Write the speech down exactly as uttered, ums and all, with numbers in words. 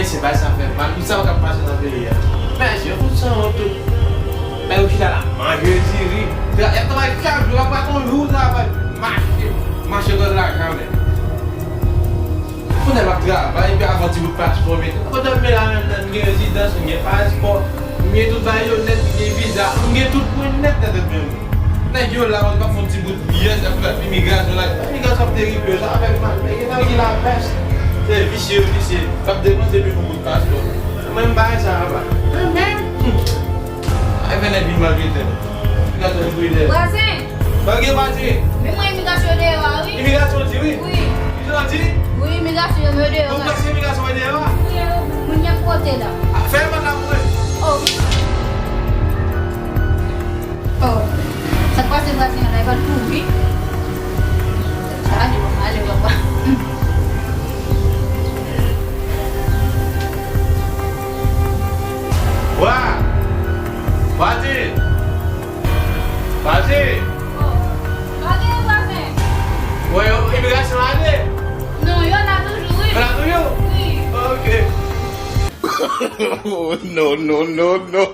Mesye, bay sa fè mal. Tout sa k ap pase nan peyi a. Mesye, yo fout sanwont tout. Nèg yo chita la, manje diri. Y ap travay chak jou, y ap pran yon jou travay. Mache, mache pran lajan, men. Pou nèg ap travay, epi avan ti bout paspò, men. Kote m ye la menm, m gen rezidans, m gen paspò, m gen tout bagay yo nèt, m gen viza, m gen tout pwen nèt, nèt, nèt, menm. Nèg yo la, yo pa fè yon ti bout pyès, y ap fè imigrasyon la. Imigrasyon ap terib, yo, sa fè mal. Men gen nèg ki lapès. Se visye yo visye. Y ap depanse pou yon bout paspò. Mwen, m pa wè sa apa. Mwen menm, hmm. Ay, fè nèg vin maltrete m. Imigrasyon vin dèyè. Vwazen! Bagay pati. Men mwen imigrasyon deyò a, wi. Imigrasyon di wi. Wi. Imigrasyon di? Wi, imigrasyon yo deyò. Ou panse imigrasyon yo deyò a? Wi, moun y ap pote la. Ah, fè yon bagay pou mwen. Oh. Oh. Sa k pase vwazen an la, e pa l kouri. Sa ale, ale, papa. Wa! Pati! Pati! Oh. Pa gen vwazen. Wè, yo, imigrasyon ale? Non, yo la toujou, wi. Yo la toujou? Wi. Ok. Oh, no, no, no, no.